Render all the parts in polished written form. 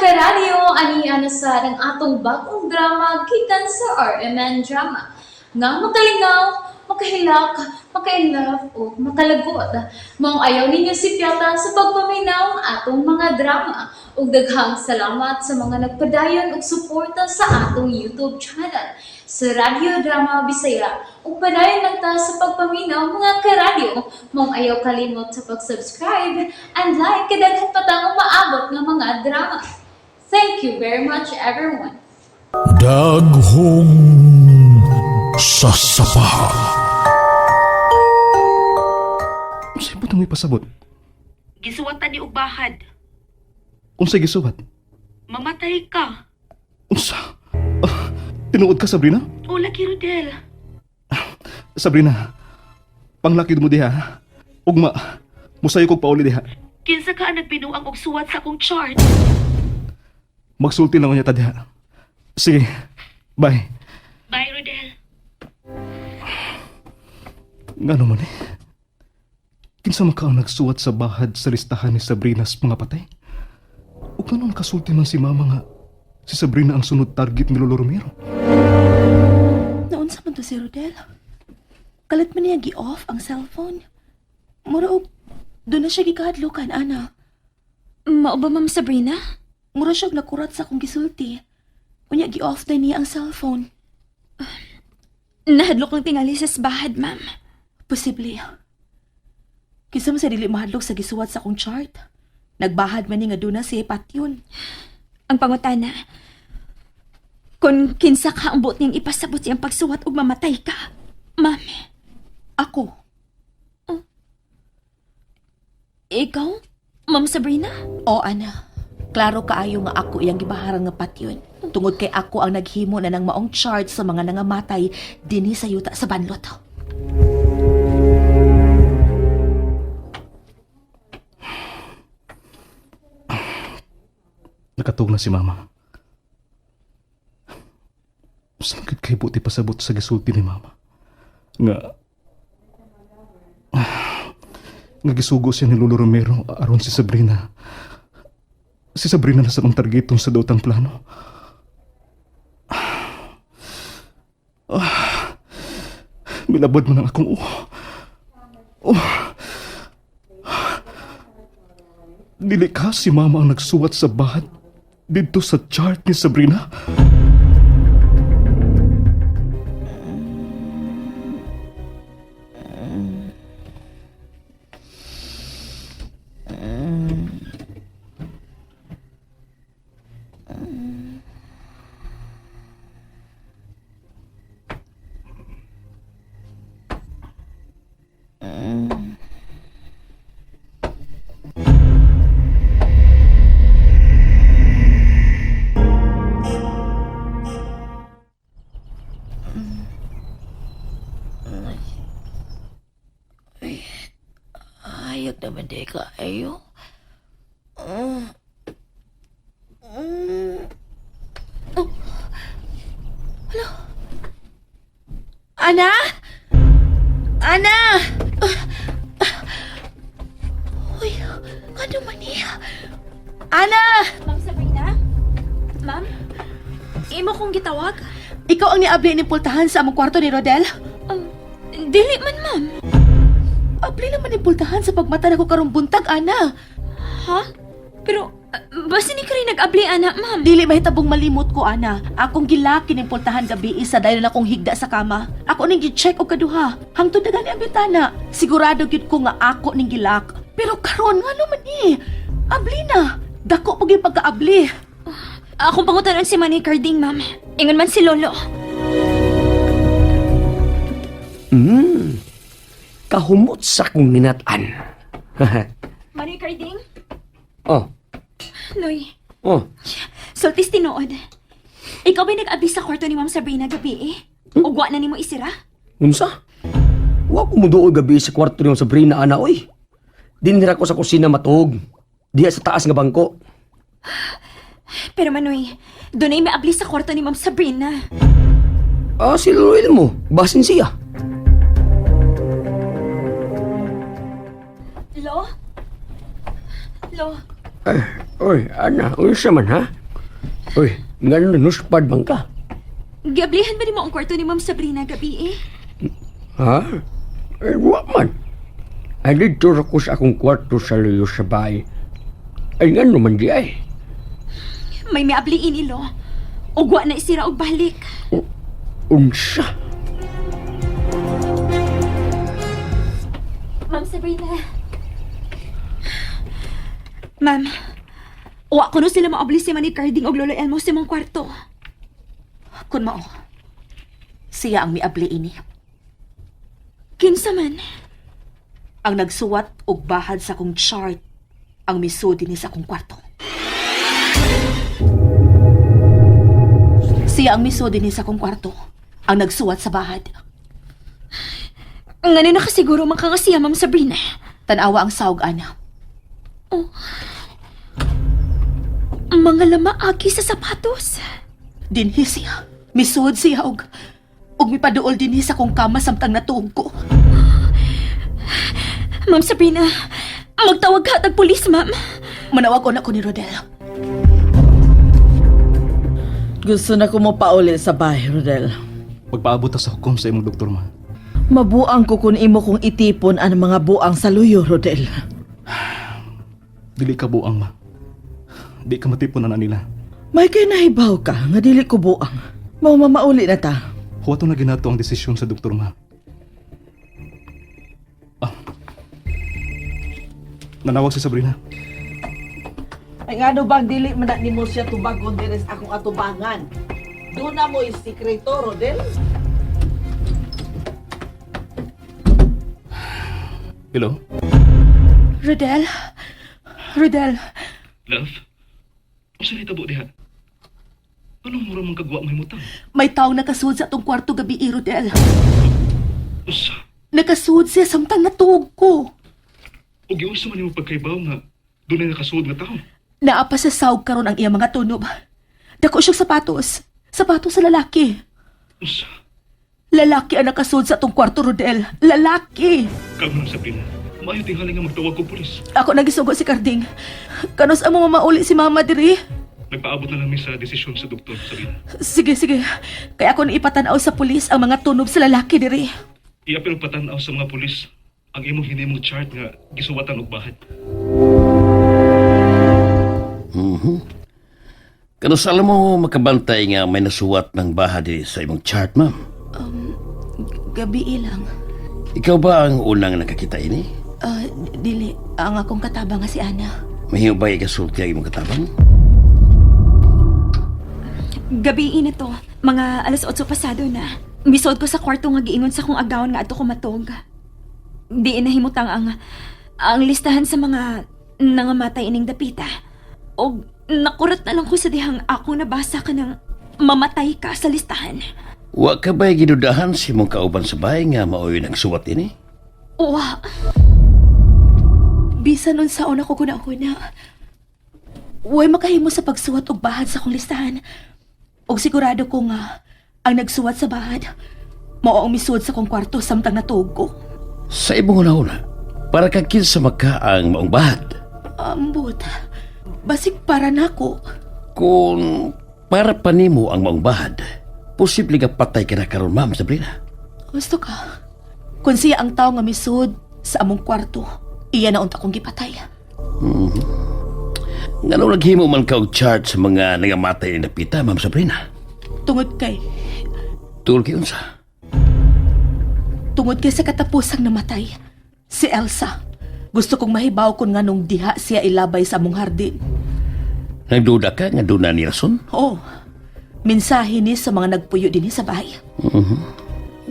Karadyo, ani na sa ang atong bagong drama gikan sa RMN Drama. Nga makalingaw, makahilak, makainlove o makalagot. Maong ayaw ninyo sipyata sa pagpaminaw ang atong mga drama. Ug daghang salamat sa mga nagpadayon og suporta sa atong YouTube channel sa Radyo Drama Bisaya. Ug padayon lang ta sa pagpaminaw, mga karadyo. Maong ayaw kalimot sa pag-subscribe and like kay daghan pa tang umaabot nga mga drama. Thank you very much, everyone. Daghong sasapa. Unsay butang may pasabot? Gisuwatan ni Ubahad. Unsay gisuwat? Mamatay ka. Unsa? Tinuod ka, Sabrina? O lagi, Rodel. Sabrina, panglakid mo diha. Ugma, musayo kog pauli diha. Kinsa ka ang nagbinuang og suwat sa akong chart? Magsulti lang unya ta diha. Sige, bye. Bye, Rodel. Ngano man eh? Kinsa man ka ang nagsuwat sa bahad sa listahan ni Sabrina sa mga patay? Ug ngano nakasulti man si mama nga si Sabrina ang sunod target ni Lolo Romero? Naunsa man to si Rodel? Kalit man niya gi-off ang cellphone. Mura og doon na siya gikahadlukan, ana. Mao ba, Ma'am Sabrina? Mura siya og nakurat sa akong gisulti. Unya gi-off na niya ang cellphone. Nahadlok lang tingali sa bahad, ma'am. Posible. Kinsa man sa dili mahadlok sa gisuwat sa akong chart. Nagbahad man ni nga doon na siya patyon. Ang pangutana, kung kinsa ka ang buot niyang ipasabot siyang pagsuwat ug mamatay ka, ma'am. Ako, Ikaw, Ma'am Sabrina? O ana, klaro kaayo nga ako iyang gibaharan nga patyon. Tungod kay ako ang naghimo na ng maong charge sa mga nangamatay dinhi sa yuta sa banlot. Nakatug na si mama. Sakit kay buti pasabot sa gisulti ni mama. Nga nga gisugo siya ni Lolo Romero aron si Sabrina. Si Sabrina na sa ang targetong sa daotang plano. Milabad man ang akong uho. Oh. Dili ka si mama ang nagsuwat sa bahad dito sa chart ni Sabrina? Ayag naman di kaayo. Hala. Ana? Ana! Uy, ano man niya? Ana! Ma'am Sabrina? Ma'am? Imo kong gitawag? Ikaw ang niabli ni pultahan sa among kwarto ni Rodel? Dili man, ma'am. Abli naman ni pultahan sa pagmata nako karong buntag, Ana. Ha? Pero, basta ni ka rin nag-abli, ana, ma'am. Dili mahitabong malimot ko, ana. Akong gilaki ning pultahan gabi isa dahil na akong higda sa kama. Ako ning gi-check og kaduha. Hangtod na gani ang bintana. Sigurado gyud ko nga ako ning gilak. Pero karon ngano man ni? Abli na. Dako pag yung pagkaabli. Akong pangutanon si Manny Carding, ma'am. Ingon man si Lolo. Kahumot sa kong ninat-an. Manny Carding? Oh, Noy, oh. sultis tinuod. Ikaw ba'y nag-abli sa kwarto ni Ma'am Sabrina gabi eh? Ugwa na nimo isira? Unsa? Wa ko muduol gabi sa kwarto ni Sabrina ana oy. Dinhira ko sa kusina matuog. Diha sa taas nga bangko. Pero Manoy, doon ay may abli sa kwarto ni Ma'am Sabrina. Ah, si Lolo mo. Basin siya. Lo? Lo, Eh, Oy, ana, unsa man ha? Oy, ngano nuspad man ka? Giablihan ba nimo ang kwarto ni Ma'am Sabrina gabi eh? Ha? Eh, wa man. Ay, dito ra ko sa akong kwarto sa luyo sa bahay. Ay, ngano man di ay? May miabliin ilo. Ugwa na isira og balik. Unsa? Ma'am Sabrina. Ma'am, wa kuno sila maabli si Manny Carding og Lolo Elmo sa imong kwarto. Kun mao, siya ang miabli ini. Kinsa man? Ang nagsuwat og bahad sa akong chart ang misud dinhi sa akong kwarto. Siya ang misud dinhi sa akong kwarto. Ang nagsuwat sa bahad. Ngano nakasiguro man ka nga siya, Ma'am Sabrina? Tanawa ang sawg, ana. Mga lama agi sa sapatos. Dinhi siya. Misuod siya og mipaduol dinhi sa akong kama samtang natuog ko. Ma'am Sabrina, magtawag ka tag pulis, ma'am. Manawag ko na ko ni Rodel. Gusto na ko mo pauli sa bahay, Rodel. Magpaabot ta sa hukom sa imong doktor, ma. Mabuang ko kun imo kong itipon ang mga buang sa luyo, Rodel. Dili ka buang, ma. Di ka matipon na nila. May kay nahibaw ka nga dili ko buang. Mao mamauli na ta. Huwato na ginato ang desisyon sa doktor, ma. Ah. Nanawag si Sabrina. Ay ngano bang dili man na nimo siya tubagon diri sa akong atubangan? Doon na mo isikreto, Rodel. Hello? Rodel? Rodel, Love? Unsa ni tabo diha? Anong mura mong kagwa mo himutang? may tao nakasuod sa atong kwarto gabi, eh, Rodel. Usa, Nakasuod siya samtang natuog ko. ug giunsa man nimo pagkaibaw nga dunay nakasuod nga tawo. Naa pa sa sawg karon ang iyang mga tunob. Dako siyang sapatos. Sapatos sa lalaki. Usa, Lalaki ang nakasuod sa atong kwarto, Rodel. Lalaki! kalma lang Sabrina. Maayo tingali nga magtawag og pulis. Ako nagisugo si Carding. Kanus amo mamauli si Mama diri? Nagpaabot na lang mi sa desisyon sa doktor, Sabrina. Sige, sige. Kaya ako ipatanaw sa pulis ang mga tunob sa lalaki diri. Iapil og patan-aw sa mga pulis ang imong hinimong chart nga gisuwatan og bahad. Kanus alam mo makabantay nga may nasuwat ng baha diri sa imong chart, ma'am. Gabi ilang. Ikaw ba ang unang nakakita ini? Ah, dili, ang akong kataba nga si Ana. Mahimo ba ikasulti ang imong katabang? Gabi ina to, mga alas 8 pasado na. Misod ko sa kwarto nga giingon sa kong agawon nga adto ko matog. Di inahimutang ang listahan sa mga nangamatay ining dapita. Og nakurat na lang ko sa dihang ako nabasa ka ng mamatay ka sa listahan. Wa ka ba'y gidudahan si imong kauban sa bahay nga maoy nagsuwat ini? Wa, Bisan nun sa una ko guna-guna. Huwag makahimo sa pagsuwat og bahad sa akong listahan. Og sigurado ko nga, ang nagsuwat sa bahad, mao ang misuod sa akong kwarto samtang natuog ko. Sa imong una-una, para ka kinsa maka ang maong bahad. Ambot, basig para nako. Kung para pa nimo ang maong bahad, posible nga patay ka na karon, ma'am Sabrina. Gusto ka? Kung siya ang tao nga misuod sa among kwarto, iya na unta kong gipatay. Ngano naghimo man ka og chart sa mga nangamatay ni Napita, ma'am Sabrina? Tungod kay, Tungod kay unsa? tungod kay sa katapusang namatay, si Elsa. Gusto kong mahibaw kung nganong diha siya ilabay sa among hardin. Nagduda ka nga doon na ni rason? Oo. Mensahe ni sa mga nagpuyo din sa bahay.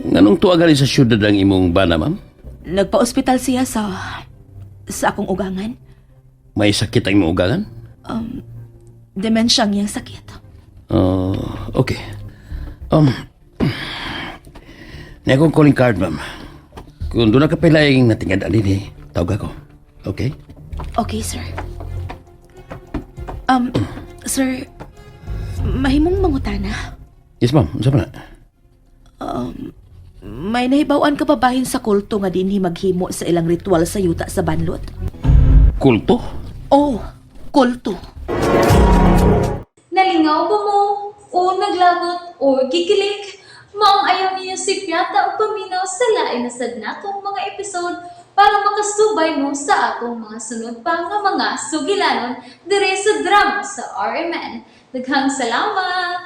Nganong tuwagan sa syudad ang imong bana, ma'am? Nagpa-ospital siya sa akong ugangan. May sakit ang imong ugangan? Demensiya ang iyang sakit. Oh, okay. Na akong calling card, ma'am. Kung doon na ka pilaing natingad din eh, tawag ako. Okay? Okay, sir. Sir, mahimong mangutana. Yes, ma'am. Unsa man na? May nahibawan ka pa bahin sa kulto nga dinhi maghimo sa ilang ritual sa yuta sa banlot? Kulto? Oh, kulto. Nalingaw ba mo? O naglagot o gikilig? Maong ayaw niyo sipyata o paminaw sa lain na sad natong mga episode para makasubay mo sa atong mga sunod pa nga mga sugilanon dire sa drama sa RMN. Daghang salamat!